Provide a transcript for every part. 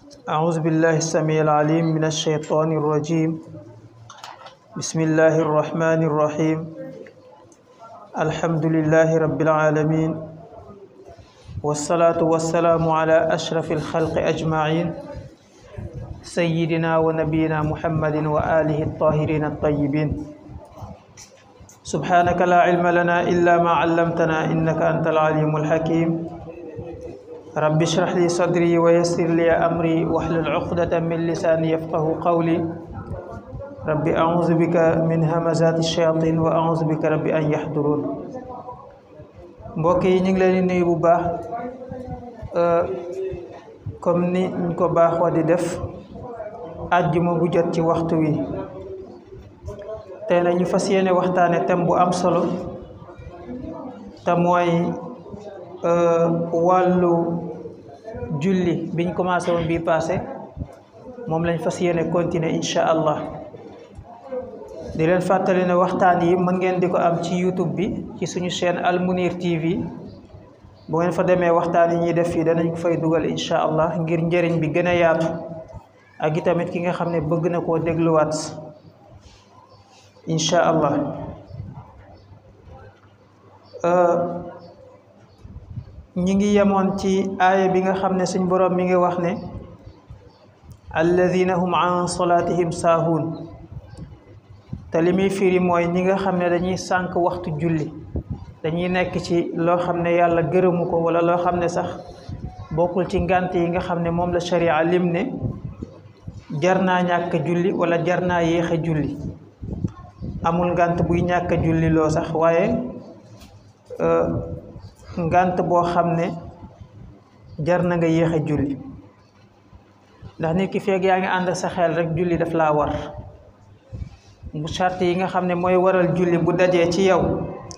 أعوذ بالله السميع العليم من الشيطان الرجيم. بسم الله الرحمن الرحيم. الحمد لله رب العالمين، والصلاة والسلام على أشرف الخلق أجمعين، سيدنا ونبينا محمد وآله الطاهرين الطيبين. سبحانك لا علم لنا إلا ما علمتنا إنك أنت العليم الحكيم. رب اشرح لي صدري ويسر لي أمري واحلل عقدة من لساني يفقه قولي. رب أعوذ بك من همزات الشياطين وأعوذ بك رب أن يحضرون. mbokk yi ñu ngi leen di nuyu bu baax comme ni ñu ko baaxoo di def àjjuma bu jot ci waxtu wi. tey nag ñu fas yéene waxtaane thème bu am solo te mooy wàllu julli biñ commencé woon bii passé moom lañ fas yéene continuer incha allah. di leen fàttali ne waxtaan yi mën ngeen di ko am ci YouTube bi ci suñu chaîne Al Mounir TV. bu ngeen fa demee waxtaan yi ñuy def fii danañ ko fay dugal incha allah ngir njëriñ bi gën a yaatu ak itamit ki nga xam ne bëgg na koo dégluwaat incha allah. ñi ngi yemoon ci aaya bi nga xam ne suñ boroom mi ngi wax ne alladina hum an salatihim saahuun. te li muy firi mooy ñi nga xam ne dañuy sànk waxtu julli, dañuy nekk ci loo xam ne yàlla gërëmu ko wala loo xam ne sax bokkul ci ngànt yi nga xam ne moom la sharia lim ne jar naa ñàkk julli wala jar naa yéex a julli. amul ngànt buy ñàkk a julli loo sax, waaye ngànt boo xam ne jar na nga yéex a julli. ndax nit ki feeg yaa ngi ànd ak sa xel rek julli daf laa war. bu charte yi nga xam ne mooy waral julli bu dajee ci yow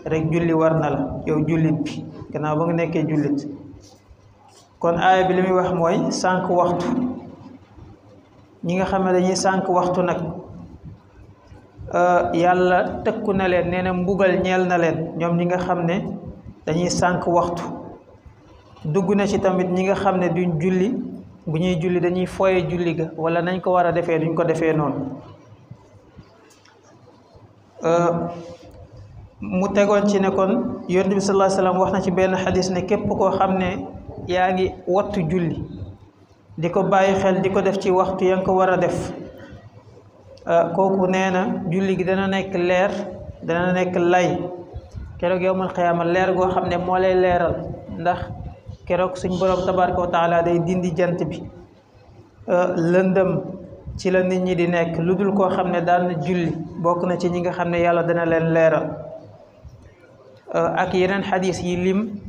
rek julli war na la yow jullit bi gannaaw ba nga nekkee jullit. kon aaya bi li muy wax mooy sànq waxtu. ñi nga xam ne dañuy sànq waxtu nag yàlla tëkku na leen, nee na mbugal ñeel na leen ñoom ñi nga xam ne dañuy sànq waxtu. dugg na ci tamit ñi nga xam ne duñ julli, bu ñuy julli dañuy foye julli ga wala nañ ko war a defee duñ ko defee noonu. mu tegoon ci ne kon yonent bi sallallahu alayhi wasallam wax na ci benn xadis ne képp koo xam ne yaa ngi wattu julli di ko bàyyi xel di ko def ci waxtu ya nga ko war a def, kooku nee na julli gi dana nekk leer, dana nekk lay keroog yawmal qiyaama, leer goo xam ne moo lay leeral. ndax keroog suñ borom tabaraka wa taala day dindi jant bi, lëndëm ci la nit ñi di nekk, lu dul koo xam ne daan na julli bokk na ci ñi nga xam ne yàlla dana leen leeral. ak yeneen xadis yi lim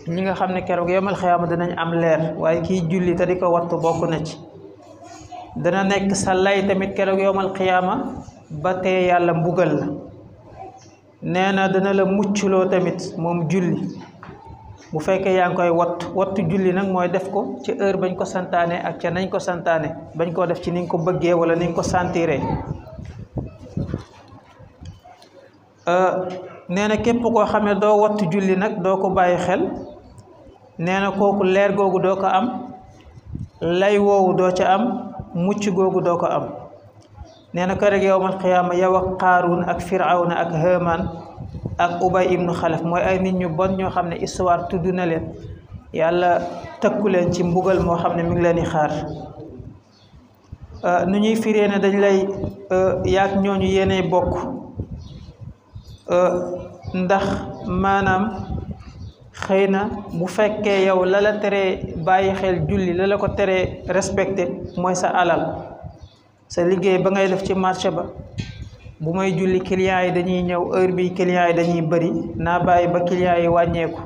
ñi nga xam ne keroog yawmal qiyaama danañ am leer, waaye kiy julli te di ko wattu bokk na ci. dana nekk sa lay tamit keroog yawmal qiyaama ba tee yàlla mbugal la. nee na dana la mucculoo tamit moom julli bu fekkee yaa ngi koy wattu julli nag mooy def ko ci heure bañ ko santaane ak ca nañ ko santaane, bañ koo def ci ni nga ko bëggee wala ni nga ko sentiree. nee na képp koo xam ne doo wattu julli nag doo ko bàyyi xel, nee na kooku leer googu doo ko am, lay woowu doo ca am, mucc googu doo ko am. nee na ko rek yawmal qiyaama yow ak Qaaruun ak Firawna ak Haamaan ak Ubay ibnu Xalaf, mooy ay nit ñu bon ñoo xam ne histoire tudd na leen, yàlla tëkku leen ci mbugal moo xam ne mi ngi leen di xaar. nu ñuy firee ne dañ lay yaag ñooñu yéenay bokk, ndax maanaam xëy na bu fekkee yow la la teree bàyyi xel julli, la la ko teree respecté mooy sa alal, sa liggéey ba ngay def ci marché ba. bu may julli clients yi dañuy ñëw heure bi, clients yi dañuy bëri, naa bàyyi ba clients yi wàññeeku.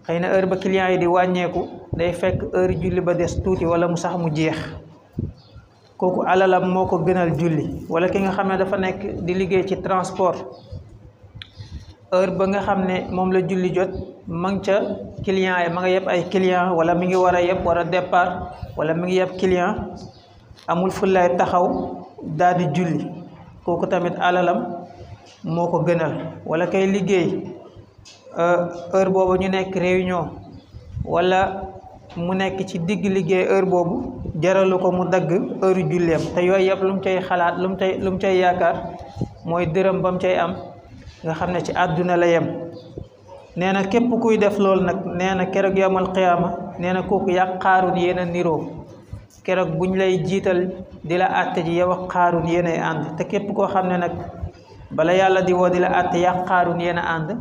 xëy na heure ba clients yi di wàññeeku day fekk heure julli ba des tuuti wala mu sax mu jeex. kooku alalam moo ko gënal julli. wala ki nga xam ne dafa nekk di liggéey ci transport, heure ba nga xam ne moom la julli jot ma ngi ca clients yi, ma nga yeb ay clients wala mi ngi war a yeb war a départ wala mi ngi yeb client, amul fullaay taxaw daal di julli. kooku tamit alalam moo ko gënal. wala kay liggéey heure boobu ñu nekk réunion wala mu nekk ci digg liggéey heure boobu jaralu ko mu dagg heure julleem te yooyu yëpp lu mu cay xalaat lu mu cay yaakaar mooy dërëm ba mu cay am nga xam ne ci àdduna la yem. nee na képp kuy def loolu nag nee na keroog yawmal qiyaama nee na kooku yàq Qaaruun yéen a niroo keroog buñ lay jiital di la àtte ji yow ak Qaaruun yéen ay ànd te képp koo xam ne nag bala yàlla di woo di la àtte yàq Qaaruun yéen a ànd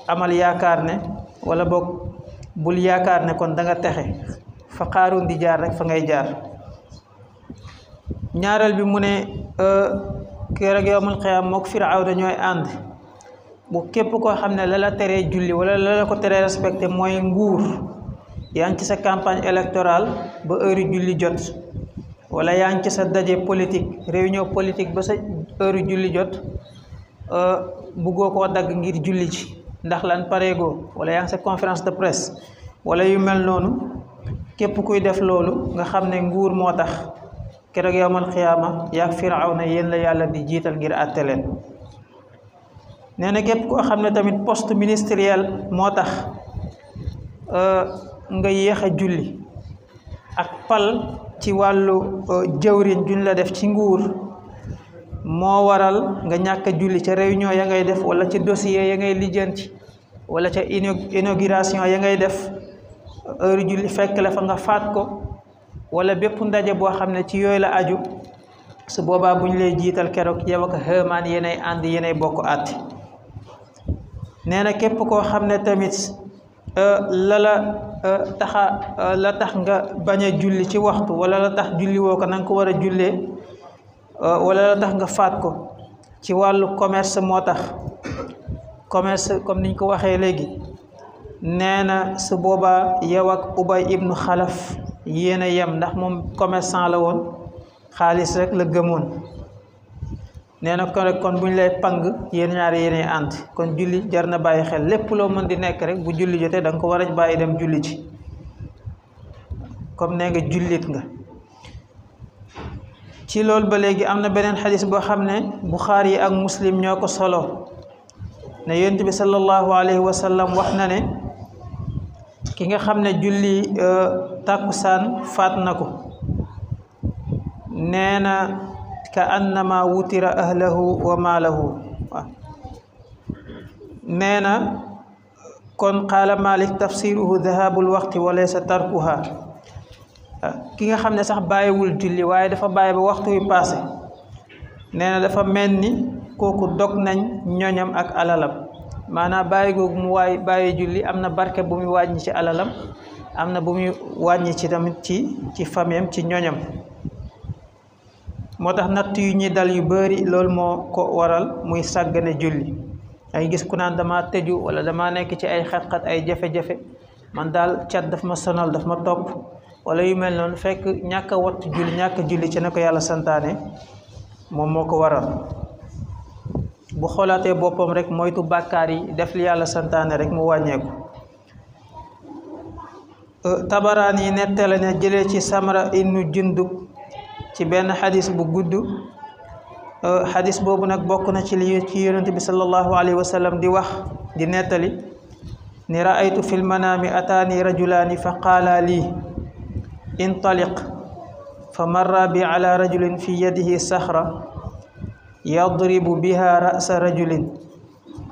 amal yaakaar ne wala boog bul yaakaar ne kon da nga texe fa Qaaruun di jaar rek fa ngay jaar. ñaareel bi mu ne keroog yawmal qiyaama mook Firawna ñooy ànd bu képp koo xam ne la la teree julli wala la la ko teree respecté mooy nguur yaa ngi ci sa campagne électorale ba heure julli jot wala yaa ngi ci sa daje politique réunion politique ba sa heure julli jot buggoo koo dagg ngir julli ci ndax lan pareegoo wala yaa ngi sa conférence de presse wala yu mel noonu képp kuy def loolu nga xam ne nguur moo tax keroog yawmal qiyaama yaag Firawna yéen la yàlla di jiital ngir àtte leen. nee na képp koo xam ne tamit poste ministériel moo tax nga yéex a julli ak pal ci wàllu jëwriñ juñ la def ci nguur moo waral nga ñàkk a julli ca réunion ya ngay def wala ca dossier ya ngay lijjanti wala ca inauguration ya ngay def heure julli fekk la fa nga faat ko wala bépp ndaje boo xam ne ci yooyu la aju su boobaa buñ lay jiital keroog yow ak Haamaan yéenay ànd yéenay bokk àtte. nee na képp koo xam ne tamit la tax nga bañ a julli ci waxtu wala la tax julli woo ko na nga ko war a jullee wala la tax nga faat ko ci wàllu commerce moo tax commerce comme niñ ko waxee léegi nee na su boobaa yow ak Ubay ibnu Xalaf yéen a yem ndax moom commerçant la woon xaalis rek la gëmoon. nee na kon bu ñu lay pang yéen ñaari yéenay ànd kon julli jar na bàyyi xel lépp loo mën di nekk rek bu julli jotee da nga ko war a bàyyi dem julli ci comme nee nga jullit nga. ci loolu ba léegi am na beneen xadis boo xam ne Buxaari yi ak Muslim ñoo ko solo ne yonent bi sallallahu alayhi wa sallam wax na ne ki nga xam ne julli tàkkusaan faat na ko nee na ka annama wutira ahlahu wa maalahu waaw nee na kon qaala Malik tafsiruhu dahabul waqti wa laysa tarkuha ki nga xam ne sax bàyyiwul julli waaye dafa bàyyi ba waxtu wi passé nee na dafa mel ni kooku dog nañ ñoñam ak alalam maanaam bàyyi googu mu bàyyi julli am na barke bu muy wàññi ci alalam am na bu muy wàññi ci tamit ci famiyam ci ñoñam. moo tax natt yu ñuy dal yu bari loolu moo ko waral muy sàggane julli ay gis ku naan dama tëju wala dama nekk ci ay xat-xat ay jafe-jafe man daal cat daf ma sonal daf ma topp wala yu mel noonu fekk ñàkk a wattu julli ñàkk a julli ci na ko yàlla santaane moom moo ko waral. bu xoolaatee boppam rek moytu bàkkaar yi def li yàlla santaane rek mu wàññeeku. Tabaraan yi nettale ne jëlee ci Samra ibnu Jundub ci benn xadis bu gudd xadis boobu nag bokk na ci li ci yonent bi sallallahu alayhi wa sallam di wax di nettali ni raaytu fi lmanaami ataani rajulaani fa qaala lii intaliq fa marra bi ala rajulin fi yadihi saxra yadribu biha ra'sa rajulin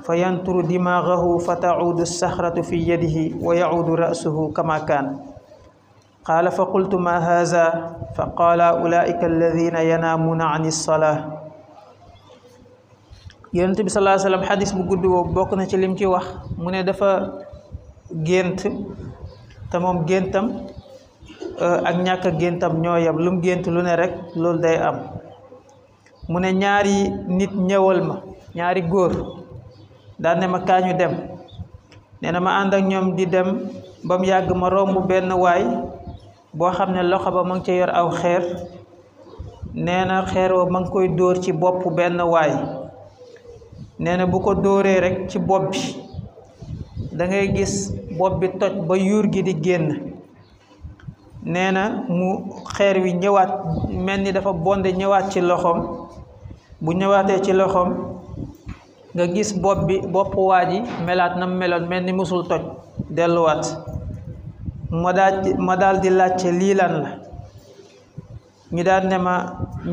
fa yanturu dimaagahu fa taudu saxratu fi yadihi wa yaudu ra'suhu kama kaan qaala fa qultu ma haza fa qaala ulaika alladina yanaamuuna an ilsalaa. yonent bi sallallahu alayhi wa sallam xadis bu gudd boobu bokk na ci lim ci wax mu ne dafa gént te moom géntam ak ñàkk a géntam ñoo yem lu mu gént lu ne rek loolu day am. mu ne ñaari nit ñëwal ma ñaari góor daan ne ma kaañu dem nee na ma ànd ak ñoom di dem ba mu yàgg ma romb benn waay boo xam ne loxo ba ma ngi ca yor aw xeer nee na xeer wa ma ngi koy dóor ci bopp benn waay nee na bu ko dóoree rek ci bopp bi da ngay gis bopp bi toj ba yuur gi di génn. nee na mu xeer wi ñëwaat mel ni dafa bonde ñëwaat ci loxoom bu ñëwaatee ci loxoom nga gis bopp waa ji melaat na meloon mel ni musul toj delluwaat ma daal di laajte lii lan la ñu daan ne ma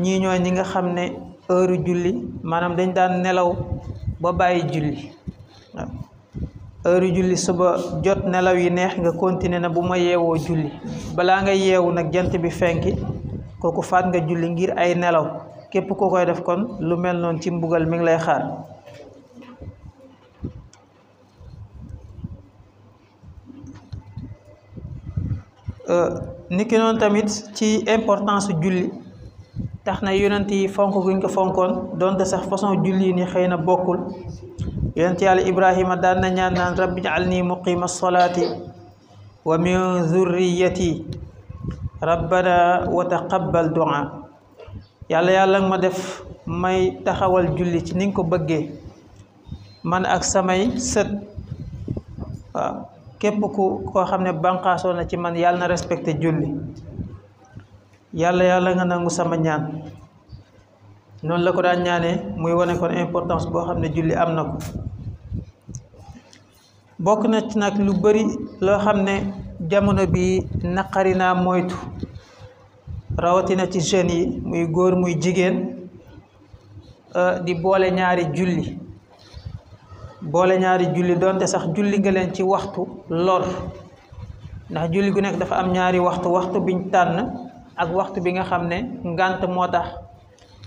ñii ñooy ñi nga xam ne heure julli maanaam dañ daan nelaw ba bàyyi julli waaw heure julli suba jot nelaw yi neex nga continuer na bu ma yeewoo julli balaa nga yeewu nag jant bi fenki kooku faat nga julli ngir ay nelaw képp ku koy def kon lu mel noonu ci mbugal mi ngi lay xaar niki noonu tamit ci importance julli tax na yonent yi fonk guñ ko fonkoon donte sax façon julli ni xëy na bokkul yonent yàlla Ibrahima daan na ñaan naan rabbi ij'alni muqima salaati wa min zurriyati rabbana wa taqabbal du'a yàlla nga ma def may taxawal julli ci ni nga ko bëggee man ak samay sët waaw képp koo xam ne banqaasoo na ci man yàlla na respecté julli yàlla nga nangu sama ñaan noonu la ko daan ñaanee muy wane kon importance boo xam ne julli am na ko bokk na ci nag lu bari loo xam ne jamono bi naqari naa moytu rawatina ci jeunes yi muy góor muy jigéen di boole ñaari julli donte sax julli nga leen ci waxtu lor ndax julli gu nekk dafa am ñaari waxtu biñ tànn ak waxtu bi nga xam ne ngànt moo tax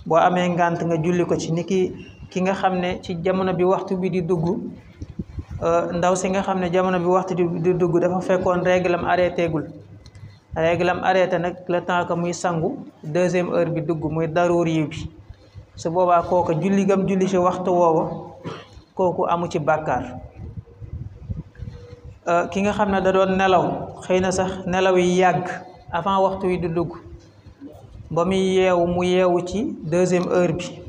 boo amee ngànt nga julli ko ci niki ki nga xam ne ci jamono bi waxtu bi di dugg ndaw si nga xam ne jamono bi waxtu di dugg dafa fekkoon réglam arrêté nag le temps que muy sangu deuxième heure bi dugg muy daruuri bi su boobaa kooku julli gam julli ci waxtu woowa kooku amu ci bàkkaar ki nga xam ne da doon nelaw xëy na sax nelaw yi yàgg avant waxtu wi di dugg ba muy yeewu mu yeewu ci deuxième heure bi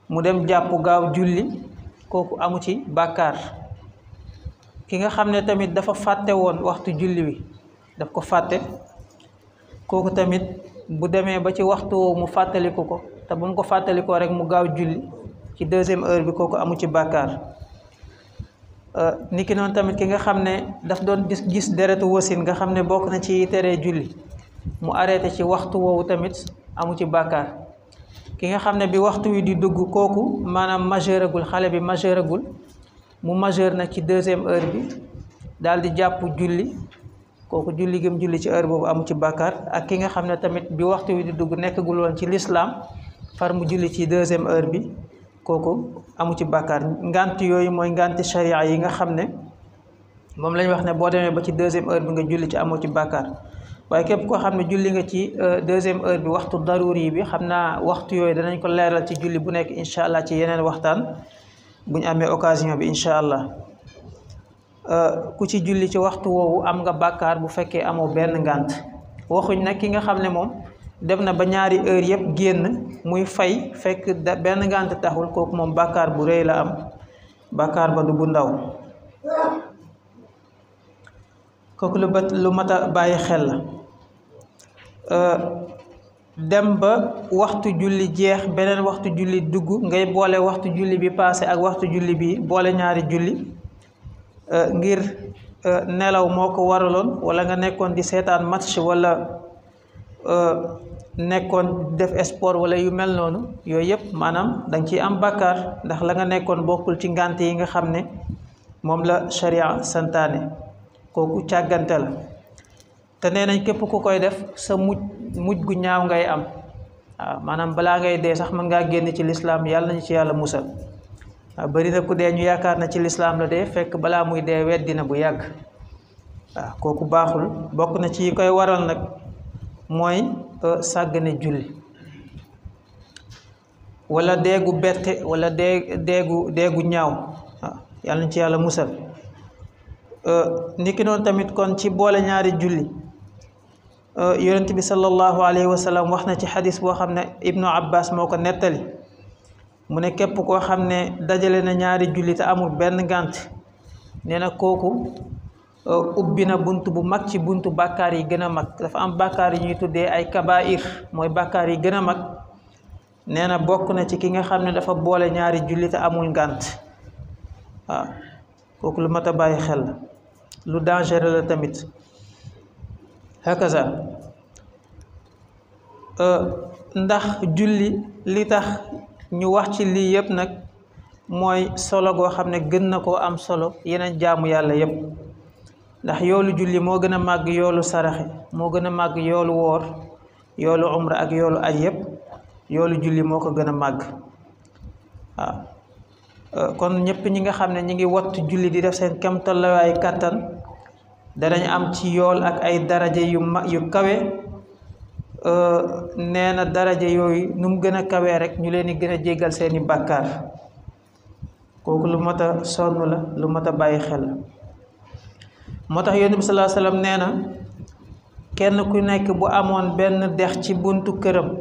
mu dem jàpp gaaw julli kooku amu ci bàkkaar ki nga xam ne tamit dafa fàtte woon waxtu julli wi daf ko fàtte kooku tamit bu demee ba ci waxtu woowu mu fàttaliku ko te bu mu ko fàttalikoo rek mu gaaw julli ci deuxième heure bi kooku amu ci bàkkaar niki noonu tamit ki nga xam ne daf doon gis deretu wasin nga xam ne bokk na ci teree julli mu arrêté ci waxtu woowu tamit amu ci bàkkaar ki nga xam ne bi waxtu wi di dugg kooku maanaam majeuragul xale bi majeuragul mu majeur nag ci deuxième heure bi daal di jàpp julli kooku julli gëm julli ci heure boobu amu ci bàkkaar ak ki nga xam ne tamit bi waxtu wi di dugg nekkagul woon ci lislaam far mu julli ci deuxième heure bi kooku amu ci bàkkaar ngant yooyu mooy nganti sharia yi nga xam ne moom lañ wax ne boo demee ba ci deuxième heure bi nga julli ci amoo ci bàkkaar waaye képp koo xam ne julli nga ci deuxième heure bi waxtu daruri bi xam naa waxtu yooyu danañ ko leeral ci julli bu nekk incha allah ci yeneen waxtaan bu ñu amee occasion bi incha allah ku ci julli ci waxtu woowu am nga bàkkaar bu fekkee amoo benn ngànt waxuñ nag ki nga xam ne moom dem na ba ñaari heure yëpp génn muy fay fekk benn ngànt taxul kooku moom bàkkaar bu rëy la am bàkkaar ba du bu ndaw kooku lu mat a bàyyi xel la dem ba waxtu julli jeex beneen waxtu julli dugg ngay boole waxtu julli bi passé ak waxtu julli bi boole ñaari julli ngir nelaw moo ko waraloon wala nga nekkoon di seetaan match wala nekkoon def sport wala yu mel noonu yooyu yëpp maanaam danga ciy am bàkkaar ndax la nga nekkoon bokkul ci ngànt yi nga xam ne moom la sharia santaane kooku càggante la te nee nañ képp ku koy def sa mujj gu ñaaw ngay am waaw maanaam balaa ngay dee sax mën ngaa génn ci lislaam yàlla nañu ci yàlla musal waaw bari na ku dee ñu yaakaar na ci lislaam la dee fekk balaa muy dee weddina bu yàgg waaw kooku baaxul bokk na ci yi koy waral nag mooy sàggane julli wala deegu bette wala deegu ñaaw waaw yàlla nañu ci yàlla musal niki noonu tamit kon ci boole ñaari julli yonent bi sallallahu alayhi wa sallam wax na ci xadis boo xam ne ibnu abbas moo ko nettali mu ne képp koo xam ne dajale na ñaari julli te amul benn ngànt nee na kooku ubbi na bunt bu mag ci buntu bàkkaar yi gën a mag dafa am bàkkaar yi ñuy tuddee ay kabair mooy bàkkaar yi gën a mag nee na bokk na ci ki nga xam ne dafa boole ñaari julli te amul ngànt waaw kooku lu mat a bàyyi xel la lu dangereux la tamit hakaza ndax julli li tax ñu wax ci lii yëpp nag mooy solo goo xam ne gën na koo am solo yeneen jaamu yàlla yëpp ndax yoolu julli moo gën a màgg yoolu saraxe moo gën a màgg yoolu woor yoolu umra ak yoolu aj yëpp yoolu julli moo ko gën a màgg waaw kon ñëpp ñi nga xam ne ñi ngi wattu julli di def seen kem tolluwaay kàttan danañ am ci yool ak ay daraja yu kawe nee na daraja yooyu nu mu gën a kawee rek ñu leen di gën a jéggal seeni bàkkaar kooku lu mat a sonn la lu mat a bàyyi xel la moo tax yonent bi sallallahu alayhi wasallam nee na kenn ku nekk bu amoon benn dex ci buntu këram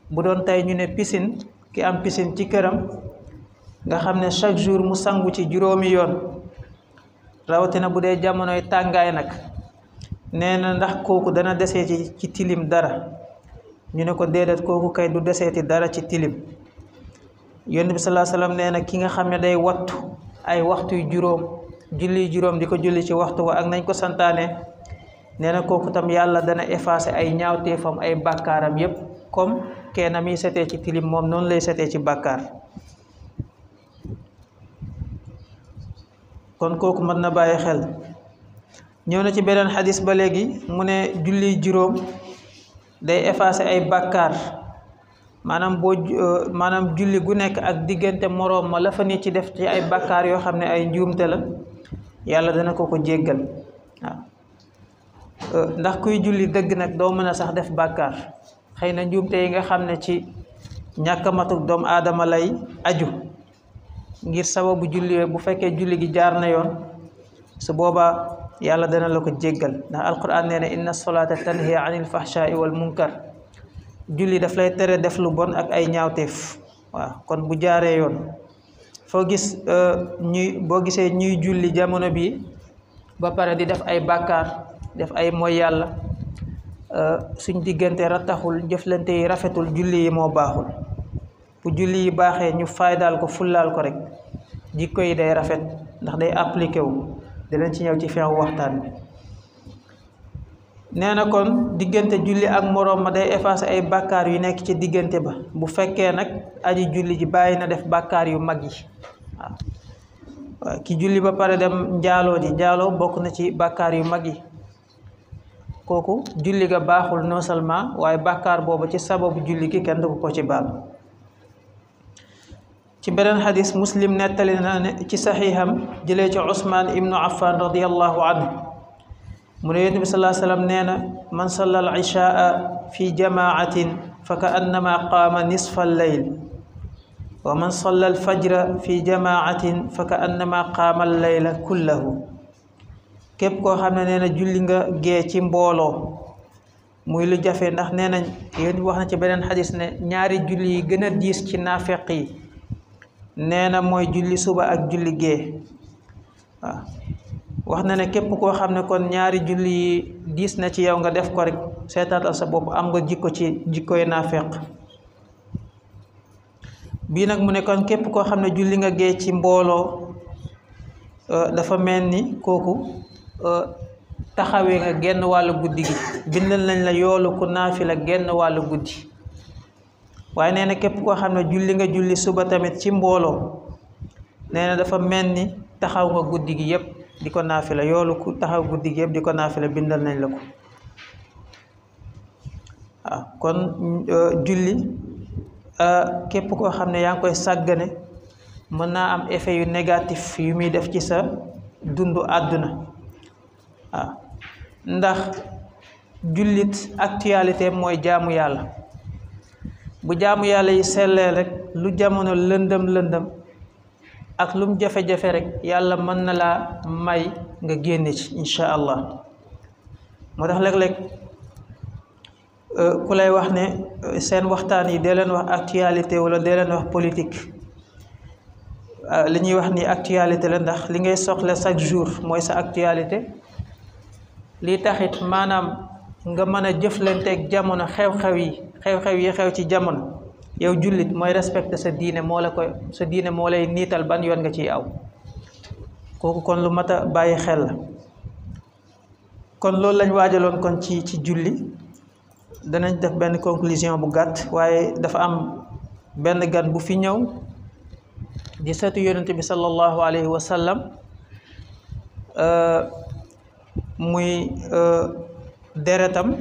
bu doon tey ñu ne piscine ki am piscine ci këram nga xam ne chaque jour mu sangu ci juróomi yoon rawatina bu dee jamonoy tàngaay nag nee na ndax kooku dana deseeti ci tilim dara ñu ne ko déedéet kooku kay du deseeti dara ci tilim yonent bi sallallahu alayhi wasallam nee na ki nga xam ne day wattu ay waxtuy juróom julli juróom di ko julli ci waxtu wa ak nañ ko santaane nee na kooku tam yàlla dana effacer ay ñaawteefam ay bàkkaaram yépp comme kenn mi setee ci tilim moom noonu lay setee ci bàkkaar kon kooku mën na bàyyi xel ñëw na ci beneen xadis ba léegi mu ne julli juróom day effacer ay bàkkaar maanaam julli gu nekk ak diggante moroom ma la fa nit ci def ci ay bàkkaar yoo xam ne ay njuumte la yàlla dana ko jéggal waaw ndax kuy julli dëgg nag doo mën a sax def bàkkaar xëy na njuumte yi nga xam ne ci ñàkk a matuk doomu aadama lay aju ngir sababu julli bu fekkee julli gi jaar na yoon su boobaa yàlla dana la ko jéggal ndax alquran nee na inna solata tanhi anil fahshai wal munkar julli daf lay tere def lu bon ak ay ñaawteef waaw kon bu jaaree yoon foo gis boo gisee ñuy julli jamono bi ba pare di def ay bàkkaar def ay mooy yàlla suñ diggante rattaxul jëflante yi rafetul julli yi moo baaxul bu julli yi baaxee ñu faydaal ko fullaal ko rek jikko yi day rafet ndax day appliqué wu dinañ ci ñëw ci fin waxtaan bi nee na kon diggante julli ak moroom ma day effacer ay bàkkaar yu nekk ci diggante ba bu fekkee nag aji julli ji bàyyi na def bàkkaar yu mag yi waaw ki julli ba pare dem njaaloo ji njaaloo bokk na ci bàkkaar yu mag yi kooku julli ga baaxul non seulement waaye bàkkaar boobu ci sababu julli gi kenn du ko ci baal ci beneen xadis muslim nettali na ne ci saxiixam jëlee ci Usmaan ibnu Affan radiyallahu anhu mu ne yonent bi sallallahu alayhi wasallam nee na man salla al ishaa fi jamaatin fa ka annama qaama nisfa al layl wa man salla al fajra fi jamaatin fa ka annama qaama al layla kullahu képp koo xam ne nee na julli nga gee ci mbooloo muy lu jafe ndax nee nañ yonent bi wax na ci beneen xadis ne ñaari julli yi gën a diis ci naafeq yi nee na mooy julli suba ak julli gee waaw wax na ne képp koo xam ne kon ñaari julli yi diis na ci yow nga def ko rek seetaatal sa bopp am nga jikko ci jikkoy naafeq bii nag mu ne kon képp koo xam ne julli nga gee ci mbooloo dafa mel ni kooku taxawee nga genn wàllu guddi gi bindal nañ la yoolu ku naafila genn wàllu guddi waaye nee na képp koo xam ne julli nga julli suba tamit ci mbooloo nee na dafa mel ni taxaw nga guddi gi yépp di ko naafila yoolu ku taxaw guddi gi yépp di ko naafila bindal nañ la ko waaw kon julli képp koo xam ne yaa ngi koy sàggane mën naa am effet yu négatif yu muy def ci sa dundu àdduna waaw ndax jullit actualité mooy jaamu yàlla bu jaamu yàlla yi sellee rek lu jamono lëndëm ak lum jafe-jafe rek yàlla mën na laa may nga génne ci insha allah moo tax léeg-léeg ku lay wax ne seen waxtaan yi dee leen wax actualité wala dee leen wax politique li ñuy wax ni actualité la ndax li ngay soxla chaque jour mooy sa actualité lii taxit maanaam nga mën a jëflanteeg jamono xew-xew yi xew ci jamono yow jullit mooy respecté sa diine moo lay niital ban yoon nga ciy aw kooku kon lu mat a bàyyi xel la kon loolu lañ waajaloon kon ci julli danañ def benn conclusion bu gàtt waaye dafa am benn gan bu fi ñëw di sëtu yonent bi sallallahu alayhi wa sallam muy deretam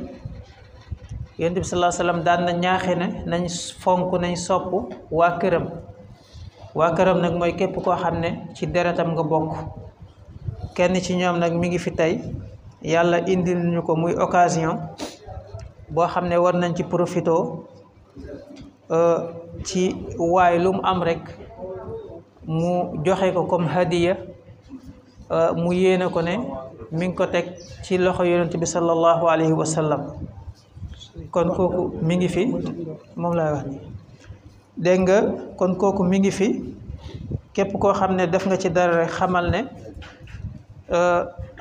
yonent bi sallallahu alayhi wa sallam daan na ñaaxe ne nañ fonk nañ sopp waa këram nag mooy képp koo xam ne ci deretam nga bokk kenn ci ñoom nag mi ngi fi tey yàlla indil ñu ko muy occasion boo xam ne war nañ ci profito ci waay lu mu am rek mu joxe ko comme hadiya mu yéene ko ne mi ngi ko teg ci loxo yonent bi sallallahu alayhi wa sallam kon kooku mi ngi fi moom laay wax ni dégg nga kon kooku mi ngi fi képp koo xam ne def nga ci dara rek xamal ne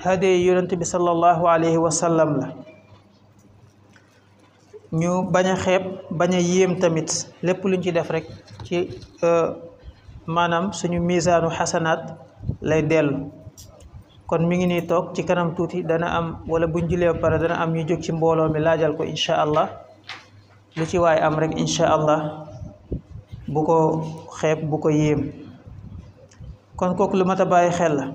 hadiya yonent bi sallallahu alayhi wa sallam la ñu bañ a xeeb bañ a yéem tamit lépp luñ ci def rek ci maanaam suñu misaanu xasanaat lay dellu kon mi ngi nii toog ci kanam tuuti dana am wala buñ julee ba pare dana am ñu jóg ci mbooloo mi laajal ko incha allah lu ci waay am rek incha allah bu ko xeeb bu ko yéem kon kooku lu mat a bàyyi xel la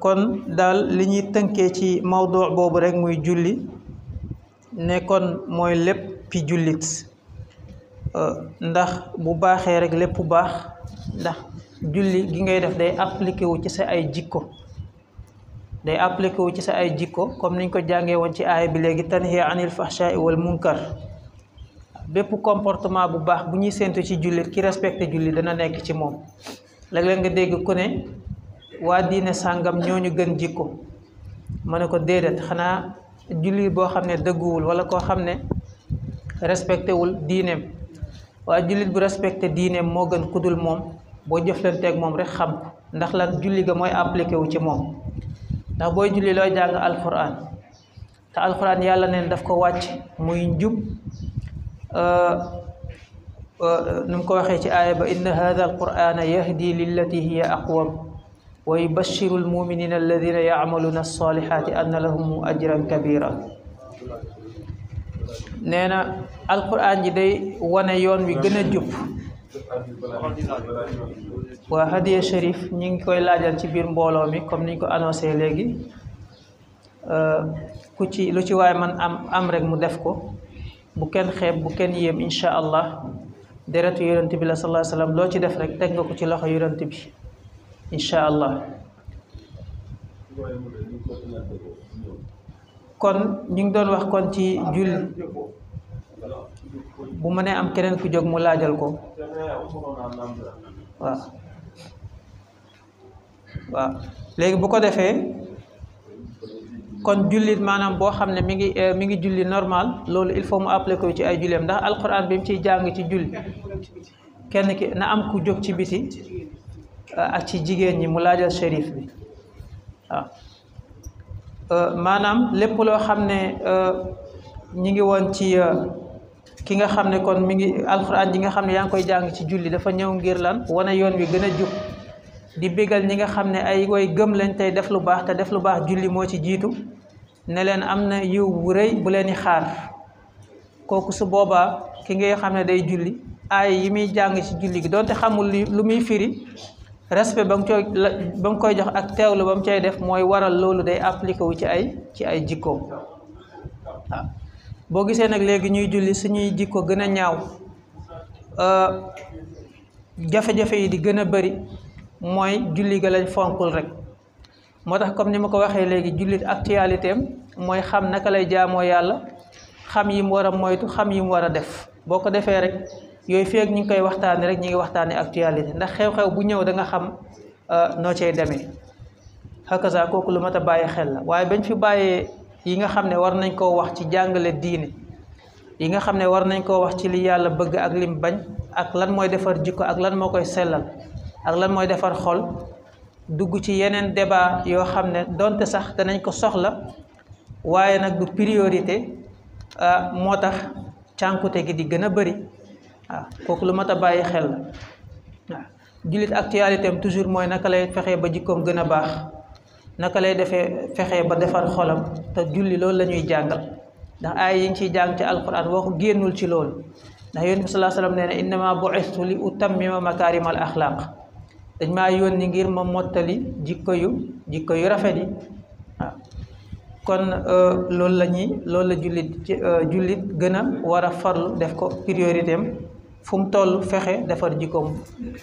kon daal li ñuy tënkee ci mawdu boobu rek muy julli ne kon mooy léppi jullit ndax bu baaxee rek lépp baax ndax julli gi ngay def day appliqué wu ci sa ay jikko comme niñ ko jàngee woon ci aaya bi léegi tanhiya anil fahshaai wal munkar bépp comportement bu baax bu ñuy séentu ci jullit ki respecté julli dana nekk ci moom léeg-léeg nga dégg ku ne waa diine sàngam ñooñu gën jikko ma ne ko déedéet xanaa julli boo xam ne dëgguwul wala koo xam ne respecté wul diineem waaye jullit bu respecté diineem moo gën kudul moom boo jëflanteeg moom rek xam ko ndax lan julli ga mooy appliqué wu ci moom ndax booy julli looy jàng alquran te alquran yàlla neen daf ko wàcc muy njub nu mu ko waxee ci aaya ba inna hadha alqurana yahdi lillati hiya aqwam wa yubashiru almuminina alladina yacmaluna alsalihati anna lahum ajran kabira nee na alquran ji day wane yoon wi gën a jub waa hadiya sharif ñi ngi koy laajal ci biir mbooloo mi comme niñ ko annoncé léegi ku ci lu ci waaye man am rek mu def ko bu kenn xeeb bu kenn yéem incha allah deretu yonent bi la sallallahu alayhi wa sallam loo ci def rek teg nga ko ci loxo yonent bi incha allah kon ñu ngi doon wax kon ci julli bu mënee am keneen ku jóg mu laajal ko waaw léegi bu ko defee kon jullit maanaam boo xam ne mi ngi julli normal loolu il faut mu appliquer ko ci ay julleem ndax alquran bi mu ciy jàng ci julli kenn ki na am ku jóg ci biti ak ci jigéen ñi mu laajal shérif bi waaw maanaam lépp loo xam ne ñi ngi woon ci ki nga xam ne kon mi ngi alxuraan ji nga xam ne yaa ngi koy jàng ci julli dafa ñëw ngir lan wane yoon wi gën a jub di bégal ñi nga xam ne ay way gëm lañ tey def lu baax te def lu baax julli moo ci jiitu ne leen am na yiw bu rëy bu leen di xaar kooku su boobaa ki nga xam ne day julli aay yi muy jàng ci julli gi donte xamul lu muy firi respect ba nga koy jox ak teewlu ba mu cay def mooy waral loolu day appliqué wu ci ay jikkoom waaw boo gisee nag léegi ñuy julli suñuy jikko gën a ñaaw jafe-jafe yi di gën a bari mooy julli ga lañ fonkul rek moo tax comme ni ma ko waxee léegi jullit actualité am mooy xam naka lay jaamoo yàlla xam yi mu war a moytu xam yi mu war a def boo ko defee rek yooyu feeg ñu ngi koy waxtaane rek ñu ngi waxtaane actualité ndax xew-xew bu ñëw da nga xam noo cay demee hakaza kooku lu mat a bàyyi xel la waaye bañ fi bàyyee yi nga xam ne war nañ koo wax ci jàngale diine yi nga xam ne war nañ koo wax ci li yàlla bëgg ak lim bañ ak lan mooy defar jikko ak lan moo koy sellal ak lan mooy defar xol dugg ci yeneen débat yoo xam ne donte sax danañ ko soxla waaye nag du priorité moo tax cànkute gi di gën a bëri waaw kooku lu mat a bàyyi xel la waaw jullit actualité am toujours mooy naka lay fexee ba jikkoom gën a baax naka lay defee fexee ba defar xolam te julli loolu la ñuy jàngal ndax ay yi ngi ciy jàng ci alquran waxu génnul ci loolu ndax yonent bi sallallahu alayhi wasallam nee na innama bu'istu li utammima makaarimal axlaaq dañ maa yónni ngir ma mottali jikko yu rafet yi waaw kon loolu la jullit gën a war a farlu def ko priorité am fu mu toll fexe defar jikkoom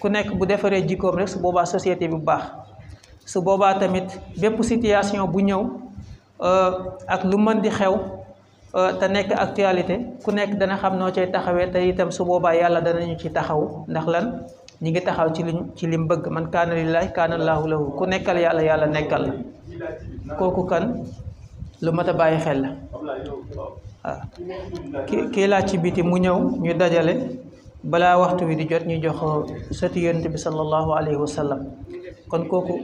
ku nekk bu defaree jikkoom rek su boobaa société bi bu baax su boobaa tamit bépp situation bu ñëw ak lu mën di xew te nekk actualité ku nekk dana xam noo cay taxawee te itam su boobaa yàlla danañu ci taxaw ndax lan ñi ngi taxaw ci lim bëgg man kaana lillaahi kaana llaahu lahu ku nekkal yàlla yàlla nekkal la kooku kan lu mat a bàyyi xel la waaw kii laaj ci biti mu ñëw ñu dajale balaa waxtu wi di jot ñu jox sëti yonent bi sallallahu alayhi wa sallam kon kooku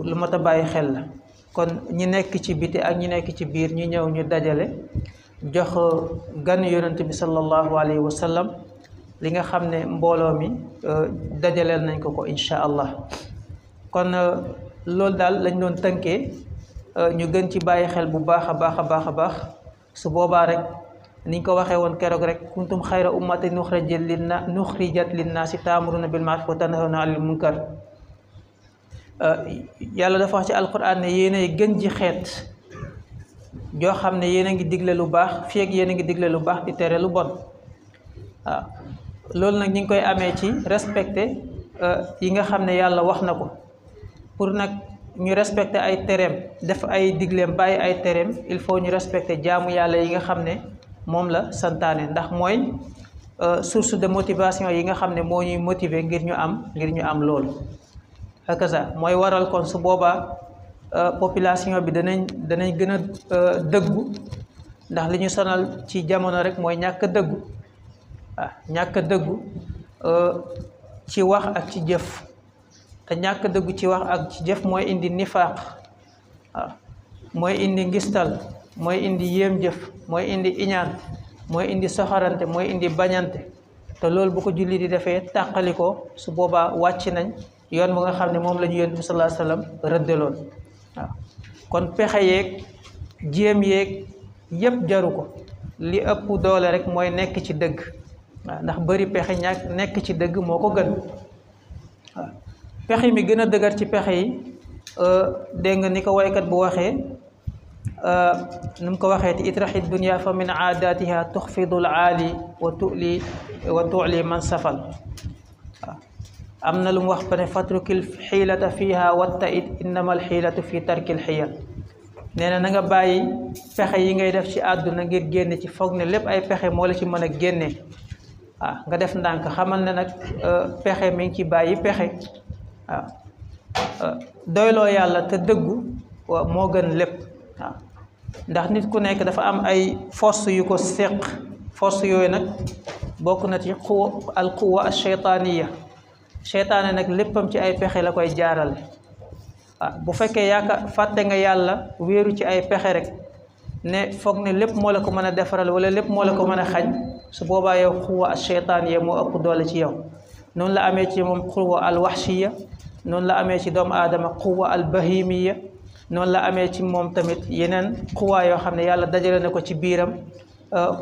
lu mat a bàyyi xel la kon ñi nekk ci biti ak ñi nekk ci biir ñu ñëw ñu dajale jox gan yonent bi sallallahu alayhi wa sallam li nga xam ne mbooloo mi dajaleel nañ ko insha allah kon loolu daal lañ doon tënkee ñu gën ci bàyyi xel bu baax a baax su boobaa rek niñ ko waxee woon keroog rek kuntum xayra ummatin nuxrijat linnaasi taamuruna bil ma'ruf wa tanhawna anil munkar yàlla dafa wax ci alquran ne yéenay gën ji xeet joo xam ne yéen a ngi digle lu baax fii ak yéen a ngi digle lu baax di tere lu bon waaw loolu nag ñi ngi koy amee ci respecté yi nga xam ne yàlla wax na ko pour nag ñu respecté ay tereem def ay digleem bàyyi ay tereem il faut ñu respecté jaamu yàlla yi nga xam ne moom la santaane ndax mooy source de motivation yi nga xam ne moo ñuy motiver ngir ñu am loolu hakaza mooy waral kon su boobaa population bi danañ gën a dëggu ndax li ñu sonal ci jamono rek mooy ñàkk a dëggu ñàkk a dëggu ci wax ak ci jëf te ñàkk a dëggu ci wax ak ci jëf mooy indi nifaaq mooy indi ngistal mooy indi yéem jëf mooy indi iñaan mooy indi soxorante mooy indi bañante te loolu bu ko julli di defee tàqali ko su boobaa wàcc nañ yoon bu nga xam ne moom la ñu yonent bi sallallahu alayhi wasallam rëddaloon waaw kon pexe yeeg jéem yeeg yépp jaru ko li ëpp doole rek mooy nekk ci dëgg waaw ndax bari pexe nekk ci dëgg moo ko gën waaw pexe mi gën a dëgër ci pexe yi dégg nga ni ko waykat bu waxee nu mu ko waxee ti itraxi dunya fa min aadatiha tuxfidul aali wa tuuli man safal waaw am na lu mu wax ba ne fatrukil xiilata fiha watta it innama al xiilatu fi tarkil xiyal nee na nga bàyyi pexe yi ngay def ci àdduna ngir génne ci foog ne lépp ay pexe moo la ci mën a génne waaw nga def ndànk xamal ne nag pexe mi ngi ci bàyyi pexe waaw doyloo yàlla te dëggu moo gën lépp waaw ndax nit ku nekk dafa am ay force yu ko seq force yooyu nag bokk na ci al quwa al sheytaaniya seytaane nag léppam ci ay pexe la koy jaarale waaw bu fekkee fàtte nga yàlla wéeru ci ay pexe rek ne foog ne lépp moo la ko mën a defaral wala lépp moo la ko mën a xañ su boobaa yow quwa al sheytaaniya moo ëpp doole ci yow noonu la amee ci moom quwa al waxshiya noonu la amee ci doomu aadama quwa al bahimiya noonu la amee ci moom tamit yeneen quwa yoo xam ne yàlla dajale na ko ci biiram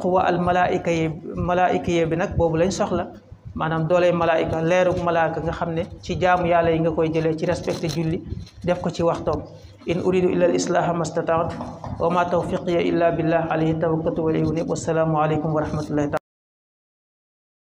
quwa al malaika yi bi nag boobu lañ soxla maanaam dooley malaika leerug malaaka nga xam ne ci jaamu yàlla yi nga koy jëlee ci respecté julli def ko ci waxtoom in uridu illa al islaha mastataat wa ma tawfiqiya illa billah alayhi tawakkaltu wa ilayhi unib wassalaamu aleykum wa rahmatullahi taala